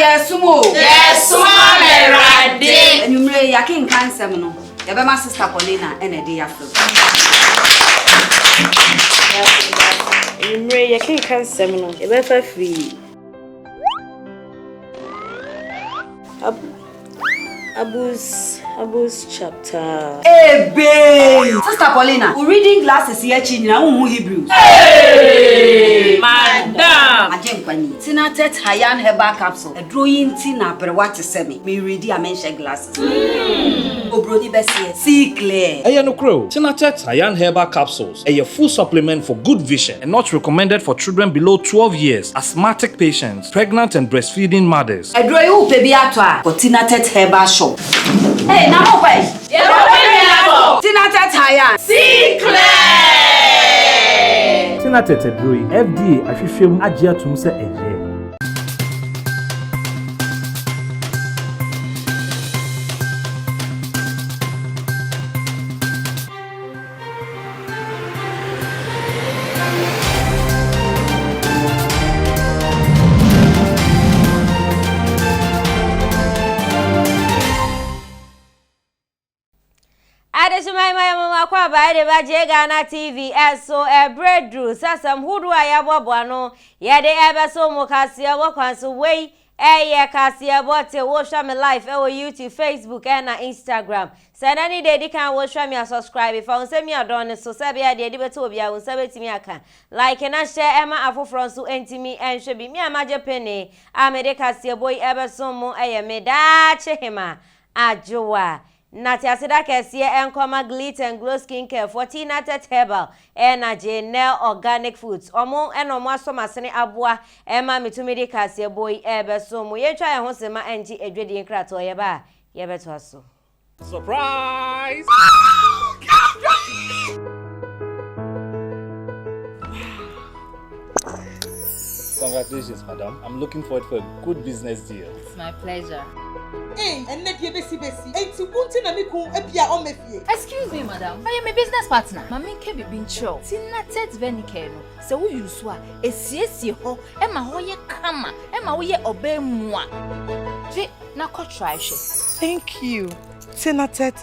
yɛresom o. Yɛresom ama Awurade. Anwummere yi, yɛakenkan nsɛm no, yɛbɛma Sista Paulina na ɛde afa mu. Anwummere yi, yɛkenkan nsɛm no, yɛbɛfa afiri Ab Abus Abus chapter. Ebei! Sister Paulina, wo reading glasses yi akyi nyinaa wonhu Hebrews. Madam! Agye nkwa ni. Tinatet Hayan Herbal Capsule, aduro yi nti na aberewa te sɛ me. Me readi a menhyɛ glasses. Obroni bɛseɛ, see clear. Ɛyɛ nokorɛ o, Tinatet Hayan Herbal Capsules ɛyɛ full supplement for good vision and not recommended for children below 12 years, asthmatic patients, pregnant and breastfeeding mothers. Aduro yi wopɛ bi atɔ a, kɔ Tinatet Herbal Shop. Hey, na mo kɔ ɛ? Yɛkɔ pɛ bi atɔ. Tinatet Hayan. See clear! Tinatet aduro yi, FDA ahwehwɛ mu agye atom sɛ ɛyɛ. Adehyema ma yɛn mama kɔ abae de ba gye Ghana TV ɛso ɛberɛ duru sɛ asɛm hodoɔ a yɛaboaboa ano yɛde ɛbɛso mo kaseɛ wɔ kwan so wei ɛyɛ kaseɛbɔ te wohwɛ me live ɛwɔ YouTube, Facebook ɛna Instagram Sɛ ɛnnɛ ne da edi kan a wohwɛ me a, subscribe, fa wo nsa mia dɔn no so sɛ ɛbɛyɛ a deɛ ɛde bɛto obiara wo nsa bɛtumi aka. Like na hyɛ ɛma afoforɔ nso ntumi nhwɛ bi. Me a magye pene a mede kaseɛbɔ yi ɛbɛsom mo yɛ me Daakye Hema Adwoa. Na te aseda kɛseɛ nkɔma Glit and Glow Skincare foɔ, Tina Tet Herbal ɛna Jnelle Organic Foods. Ɔmo na ɔmo asɔ m'asene aboa ɛma metumi de kaseɛbɔ yi ɛrebɛsom mo. Yɛntwa yɛn ho sema ɛngye adwadie nkratoɔ, yɛba a yɛbɛtoa so. Surprise! Congratulations, madam. I'm looking forward for a good business deal. It's my pleasure. Ei, ɛnnɛ deɛ bɛsi bɛsi. Enti wo nti na me kun ebia ɔmmɛ fie. Excuse me madam, ɔyɛ me business partner. Ma menka biribi nkyerɛ wo, Tinatet Venicare no, sɛ wo use a, esiesie hɔ ma hɔ yɛ kama, ɛma woyɛ ɔbaa mua. Gye na kɔ try hwɛ. Thank you, Tinatet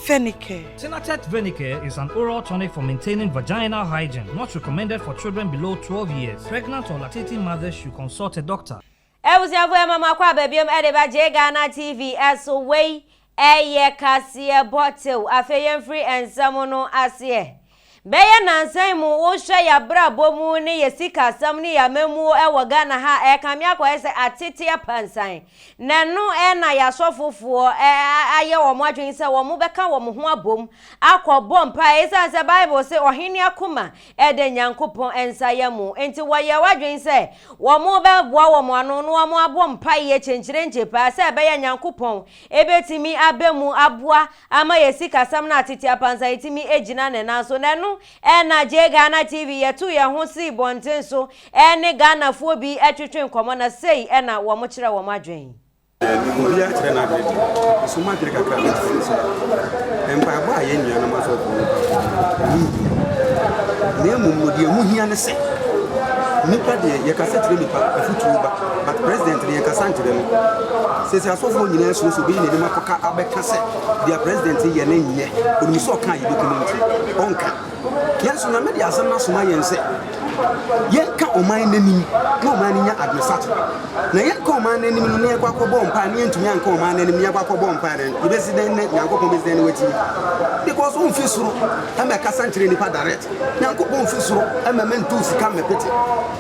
Venicare. Tinatet Venicare is an oral tonic for maintaining vaginal hygiene, not recommended for children below 12 years. Pregnant or lactating mothers should consult a doctor. Abusuafo ɛma mo akɔ aba biom ɛde ba Jay Ghana TV ɛso wei ɛyɛ kaseɛ bɔ tew afei yɛnfiri nsɛm no aseɛ Bɛyɛ nnansa yi mu wohwɛ y'abrabɔ mu ne yɛ sikasɛm ne y'amammuo wɔ Ghana ha a ɛrekame akɔyɛ sɛ atete apansan. Na ɛno na y'asɔfofoɔ ayɛ wɔn adwene sɛ wɔn bɛka wɔn ho abom akɔ bɔ mpaeɛ esiane sɛ Bible se ɔhene akoma da Nyankopɔn nsa yam nti wɔyɛɛ w'adwene sɛ wɔn bɛboa wɔn ano na wɔn abɔ mpaeɛ kyenkyerenkye paa sɛ ɛbɛyɛ Nyankopɔn ɛbɛtumi aba mu aboa ama yɛ sikasɛm no atete apansan etumi agyina ne nan so. Na ɛno na Jay Ghana TV yɛtuu yɛn ho sii bɔnten so ne Ghanafoɔ bi twetwe nkɔmmɔ na sei na wɔn kyerɛ wɔn adwen. Obiara kyerɛ n'adwene deɛ, nso m'adwene kakra a mɛkyerɛ ne sɛ, mpaebɔ a yɛn nuanom asɔfoɔ no kɔ akɔdi no, ɛho nhia. Na mmom no, deɛ ɛho hia ne sɛ, nnipa deɛ yɛkasa kyerɛ nnipa, afotuo ba, but president no yɛnkasa nkyerɛ no. Sɛsɛ asɔfoɔ nyinaa suro sɛ obeyi n'anim akɔka abɛka sɛ deɛ president yɛ no nyɛ. Onim sɛ ɔka a yɛbɛku no nti, ɔnka. Yɛn nso Nyame de asɛm no asoma yɛn sɛ yɛnka ɔman no anim na ɔman no nya adwenesakyera. Na yɛnka ɔman no anim no na yɛkɔ akɔbɔ mpae na yɛntumi anka ɔman no anim na yɛkɔ akɔbɔ mpae no, yɛbɛsi dɛn ne Nyankopɔn bɛsi dɛn ne watie? Because ɔmfi soro ɛmɛkasa nkyerɛ nipa direct. Nyankopɔn mfi soro ɛmɛmɛ ntow sika mmɛpete.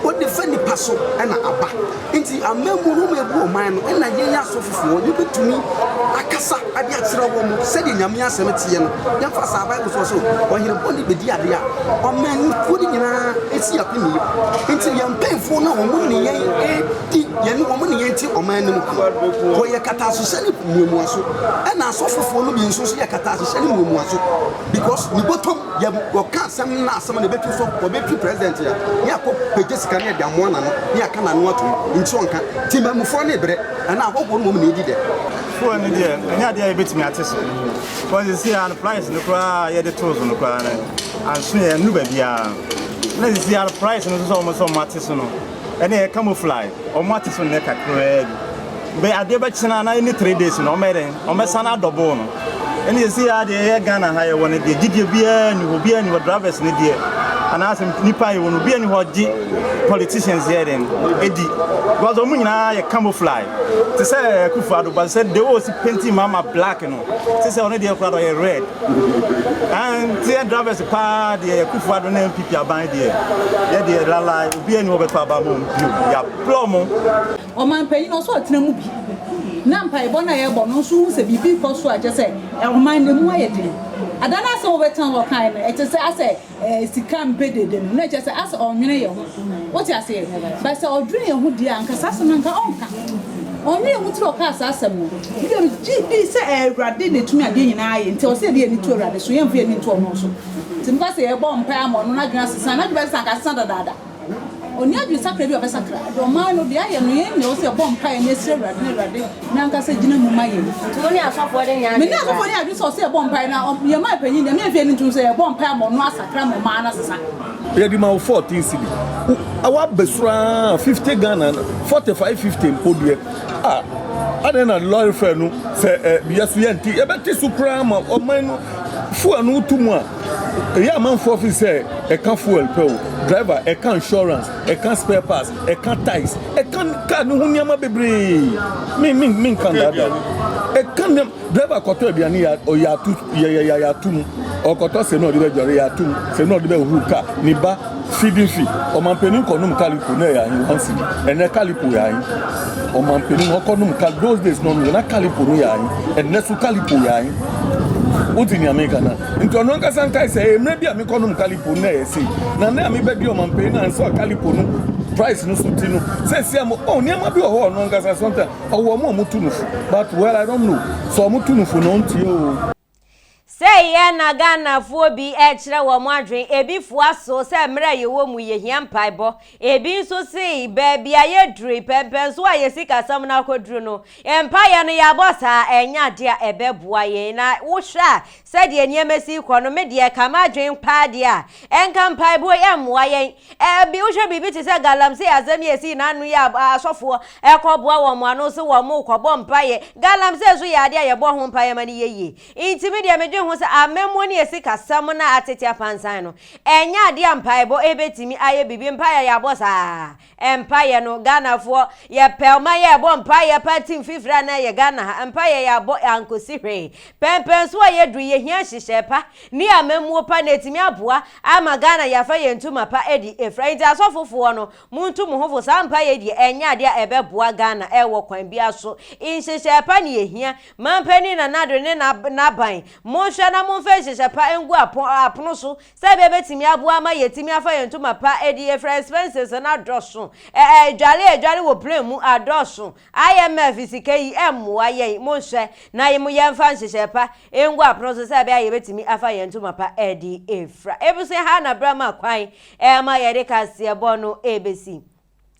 Ɔde fa nipa so ɛna aba. Enti amammuo no wɔn a ɛbu ɔman no ɛna yɛn asɔfofoɔ yɛbɛtumi akasa de akyerɛ wɔn sɛdeɛ Nyame asɛm teɛ no. Yɛmfa saa Bible so ɔse ɔhene bɔne bɛdi adeɛ a ɔmanfoɔ no nyinaa si apini. Enti yɛn mpanyinfoɔ no a wɔn ne yɛn di yɛne wɔn ne yɛn te ɔman no mu no wɔyɛ kataahyehyɛ ne mmuamuaso ɛna asɔfofoɔ no bi nso nso yɛ kataahyehyɛ ne mmuamuaso because ne bɔtɔm Yɛ wɔka asɛm na asɛm no ɛbɛtu so wɔbɛtu president a ne akɔ pagya sika ne ɛde amoa n'ano ne aka n'ano atom nti ɔnka timamufoɔ ne brɛ ɛna ahɔhoɔ no mmom na ɛdi dɛ. Fuel no deɛ ɛnyɛ adeɛ a yɛbɛtumi ate so because sisi a no price no koraa yɛde too so no koraa no anso yɛn nnuru baabiara na sisi a no price no nso sɛ wɔn sɛ wɔn ate so no ɛne yɛ camouflage wɔn ate so nnɛ kakraa bi. Bɛ adeɛ bɛkyena na ɛni 3 days no ɔmɛyɛ dɛn ɔmɛsan adɔboo no. Ɛne sɛsei ara deɛ yɛ Ghana ha yɛwɔ no deɛ gyidie biara nni hɔ obiara nni hɔ drivers no deɛ anaasɛ nipa a yɛwɔ no obiara nni hɔ ɔgye politicians yɛ dɛn ɛdi because ɔmo nyinaa yɛ camouflage te sɛ Akufo Addo but sɛ the way ɔsi painting mama black no te sɛ ɔno deɛ koraa ɔyɛ red and te yɛ drivers paa deɛ Akufo Addo ne NPP aban deɛ yɛ deɛ lalai obiara nni hɔ bɛtɔ aba ma ɔmo bio yɛabrɛ ɔmo. Ɔmanpanyin no, ɔsɛ ɔtena mu bi, na mpaebɔ no a yɛbɔ no nso hu sɛ biribi rekɔ so a kyerɛ sɛ ɔman no emu ayɛ den. Ada no asɛm a wɔbɛtena hɔ kae no, ɛte sɛ asɛ sika mpɛ dede no, na ɛkyerɛ sɛ asɛ ɔnnwene yɛn ho. Wote aseɛ? But sɛ ɔdwene yɛn ho deɛ a, anka saa asɛm no anka ɔnka. Ɔnnwene yɛn ho nti na ɔkaa saa asɛm no. Me deɛ megye di sɛ ɛyɛ Awurade na ɛtumi adeɛ nyinaa yɛ, nti ɛwɔ sɛ yɛde yɛn ani to Awurade so, yɛmfa yɛn ani nto ɔno so. Nti meka sɛ yɛbɔ mpae ama ɔno, n'adwene asesa a, n'adwene bɛsesa anka asesa dadaada. Ɔnni adwensakra bi a ɔbɛsakra. Deɛ ɔman no deɛ ayɛ no, yɛn na ɛwɔ sɛ yɛbɔ mpaeɛ na yɛsrɛ Awurade na Awurade n'ankasa gyina mu ma yɛn. Nti wo ne asɔfoɔ no nyɛ Me ne adwene asɔfoɔ koraa? no yɛ adwene sɛ ɔsɛ yɛbɔ mpaeɛ na yɛn man panyin deɛ, me mfeɛ no ntom sɛ yɛbɔ mpaeɛ ama ɔno asakra ma ɔman no asesa. Yɛde ma wo 14 cedi wo wabɛ soro aa 50 Ghana 45 50 mpo deɛ ah adɛn na lorry fare no sɛ ɛ yɛ so yɛnte yɛbɛte so koraa ma ɔman no fuel no woto mu a Ɛyɛ amanfoɔ feel sɛ ɛka fuel pɛ o, driver ɛka insurance, ɛka spare parts, ɛka tyres, ɛka car no ho nneɛma bebree. Me me me nka ndaadaa. Ɛka nneɛma driver kɔtɔ aduane yɛ ɔyɛ ato yɛ yɛ yɛ ato mu. Ɔkɔtɔ sɛ na ɔde bɛ dware yɛ ato mu, sɛ na ɔde bɛ huru car ne ba feeding fee. Ɔmanpanin kɔ nom calipo na ɛyɛ ahe one cedi. Ɛnɛ calipo yɛ ahe? Ɔmanpanin ɔkɔ nom cal those days no na calipo no yɛ ahe? Ɛnɛ so calipo yɛ ahe? Wote nea meka no a? Nti ɔno ankasa nkae sɛ, Ee, mmerɛ bi a mekɔnom Kalyppo no na ɛyɛ sei, na nnɛ a mebɛdi ɔmanpanin no ansa Kalyppo no price no so ti no, seesei a mo, oh, nneɛma bi wɔ hɔ a ɔno ankasa sometimes ɔwɔ ɔmo a ɔmo tu no fo, but well, I don't know, sɛ ɔmo tu no fo no ɔntie oo. Sei yɛ na Ghanafoɔ bi rekyerɛ wɔn adwene, ebi foa so sɛ mmerɛ a yɛwɔ mu yi yɛhia mpaebɔ, ebi nso se baabi a yɛduru yi, pɛmpɛnsoɔ a yɛn sikasɛm no akɔduru no, mpaeɛ no yɛabɔ saa a ɛnyɛ adeɛ a ɛbɛboa yɛn. Na wohwɛ a Sɛdeɛ nneɛma si rekɔ no, me deɛ ɛka m'adwene paa deɛ a, ɛnka mpaebɔ yi mmoa yɛn. Ɛbi, wohwɛ biribi te sɛ galamsey asɛm yi a ɛsii n'ano yi a asɔfoɔ rekɔboa wɔn ano sɛ wɔrekɔbɔ mpaeɛ. Galamsey nso yɛ adeɛ a yɛbɔ ho mpaeɛ ma no yɛ yie. Nti me deɛ medwene ho sɛ amammuo ne asikasɛm no a atete apansan no, ɛnyɛ adeɛ a mpaebɔ bɛtumi ayɛ biribi. Mpaeɛ yɛabɔ saa. Mpaeɛ no Ghanafoɔ yɛpɛ ɔman yɛ ɛbɔ mpaeɛ pa team fifiri a na ɛyɛ Ghana ha mpaeɛ yɛ abɔ ankosi hwee pɛnpɛn so a yɛduru yɛhia nhyehyɛɛ pa ne amammuo pa na ɛtumi aboa ama Ghana yɛafa yɛn ntoma pa adi afira nti asɔfofoɔ no montu mo ho fo saa mpaeɛ deɛ ɛnyɛ adeɛ a ɛbɛboa Ghana ɛwɔ kwan biara so nhyehyɛɛ pa ne yɛhia Manpanin Nana Addo ne n'aban monhwɛ na momfa nhyehyɛ pa ngu apono so Sɛ ebia ebetumi aboa ama yɛatumi afa yɛn ntoma pa adi afira expenses no adɔso, ɛ ɛ dwale a yɛdwale wɔ plane mu adɔso, IMF sika yi ɛmmoa yɛn, monhwɛ na mo yɛmfa nhyehyɛe pa ngu apono so sɛ ɛbɛyɛ a yɛbɛtumi afa yɛn ntoma pa adi afira. Abusua ha na berɛ ama kwan ɛma yɛde kaseɛbɔ no ɛrebɛsi.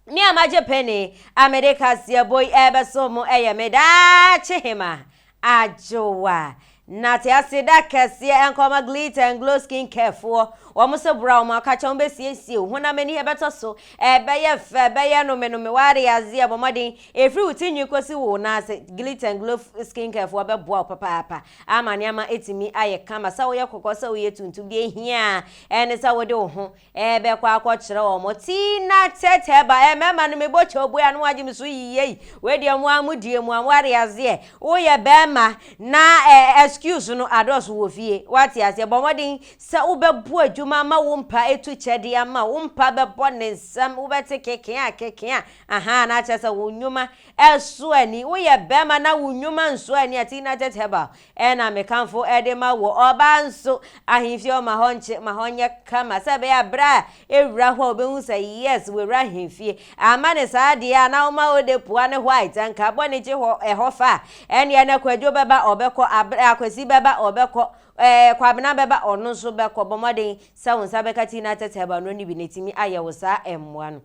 Me a magye pene a mede kaseɛbɔ yi ɛrebɛsom mo ɛyɛ me daakye hema Adwoa. Na te aseda kɛseɛ nkɔma Glitter and Glow Skin Care foɔ. Wɔn se bra wɔn akakyɛ wɔn bɛsiesie wo honam ani ɛbɛtɔ so, ɛbɛyɛ fɛ, ɛbɛyɛ nomenome, w'ade aseɛ bɔ mmɔden ɛfiri wo ti nwi kɔsi wo nan ase. Glitter and Glow Skin Care foɔ bɛboa wo papaapa ama nneɛma atumi ayɛ kama sɛ woyɛ kɔkɔɔ sɛ woyɛ tuntum deɛ ɛhia ɛne sɛ wode wo ho Ɛbɛkɔ akɔkyerɛ wɔn. Tina tɛtɛ ba ɛ mɛma no mebɔ kyɛ oboe a na wagye me so yiyei. Wei deɛ mo ara mo die mo a mo ade aseɛ. Woyɛ bɛrima na ɛ excuse no adɔɔso wɔ fie. Wate aseɛ bɔ mmɔden sɛ wobɛbɔ adwuma ama wo mpa etu kyɛ de ama wo mpa bɛbɔ ne nsam wobɛte kekea kekea ahaa na akyerɛ sɛ wo nnwuma ɛso ani. Woyɛ bɛrima na wo nnwuma nso ani a Tina tɛtɛ herbal Ɛna me kamfo de ma wo. Ɔbaa nso, ahemfie hɔ ma hɔ nkye, ma hɔ nyɛ kama sɛ ɛbɛyɛ a berɛ a ɛwura hɔ a ɔbɛhu sɛ yes, wawura ahemfie. Amma no saa deɛ a na woma ode pua ne white nka bɔ ne gye hɔ ɛhɔ fa a, ɛnneɛ na Kwadwo bɛba ɔbɛkɔ, aberɛ Akwasi bɛba ɔbɛkɔ, ɛɛ Kwabena bɛba ɔno nso bɛkɔ. Bɔ mmɔden sɛ wo nsa bɛka tea no atɛtɛ aba no no bi na ɛtumi ayɛ wo saa mmoa no.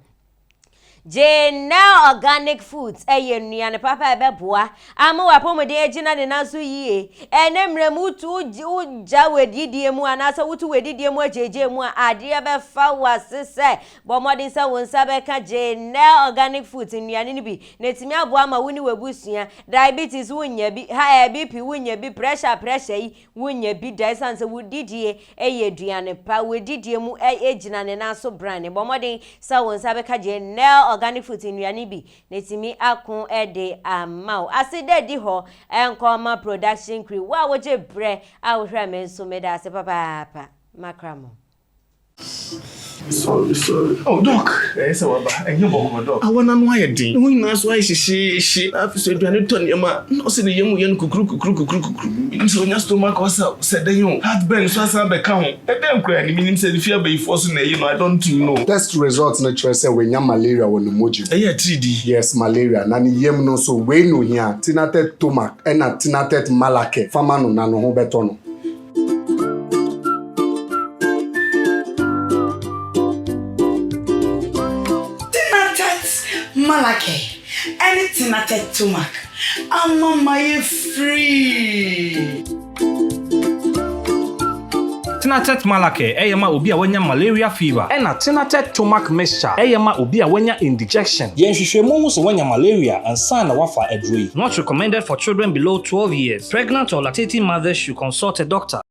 Jenelle Organic Foods yɛ nnuane papa a ɛbɛboa ama w'apɔmuden agyina ne nan so yie. Ɛnnɛ mmerɛ mu wotu wogya w'adidie mu anaasɛ wotu w'adidie mu agyeegyee mu a, adeɛ bɛfa w'ase sɛ bɔ mmɔden sɛ wo nsa bɛka Jenelle Organic Foods nnuane no bi na ɛtumi aboa ama wo ne w'abusua. Diabetes wonnya bi, ha ɛɛ BP wonnya bi, pressure pressure yi Wonnya bi da esiane sɛ wo didie yɛ aduane pa, w'adidie mu gyina ne nan so brane. Bɔ mmɔden sɛ wo nsa bɛka Genel Organic Foods nnuane bi na atumi ako de ama wo. Aseda adi hɔ nkɔ ma production crew, wo a wogye berɛ a wohwɛ me nso meda ase papaapa. Makra mo. Sorry, sorry. Oh, Doc, ɛyɛ sɛ waba. Ɛnyɛ bɔkɔɔ, Doc. Awɔ n'ano ayɛ den. Ne ho nyinaa so ayɛ hyehyeehye. Na afei so aduane tɔ nneɛma a, na ɔsɛ ne yam yɛ no kukuru kukuru kukuru kukuru. Menim sɛ onya stomach ulcer o, sɛ dɛn o. Heartburn nso asan abɛka ho. Ɛdɛn koraa ni? Menim sɛ ne fie abayifoɔ so na ɛyi no, I don't know. Test result no kyerɛ sɛ wanya malaria wɔ ne mogya mu. Ɛyɛ atiridii. Yes, malaria. Na ne yam no nso, wei na ohia, Tinatet Tomac ɛna Tinatet Malake fa ma no na ne ho bɛtɔ no. Tenatet Malake ne Tenatet Tomac ama mayɛ free. Tenatet Malake yɛ ma obi a wanya malaria fever ɛna Tenatet Tomac Mixture yɛ ma obi a wanya indigestion. Yɛ nhwehwɛmu hu sɛ woanya malaria ansa na woafa aduro yi. Not recommended for children below 12 years. Pregnant or lactating mothers should consult a doctor.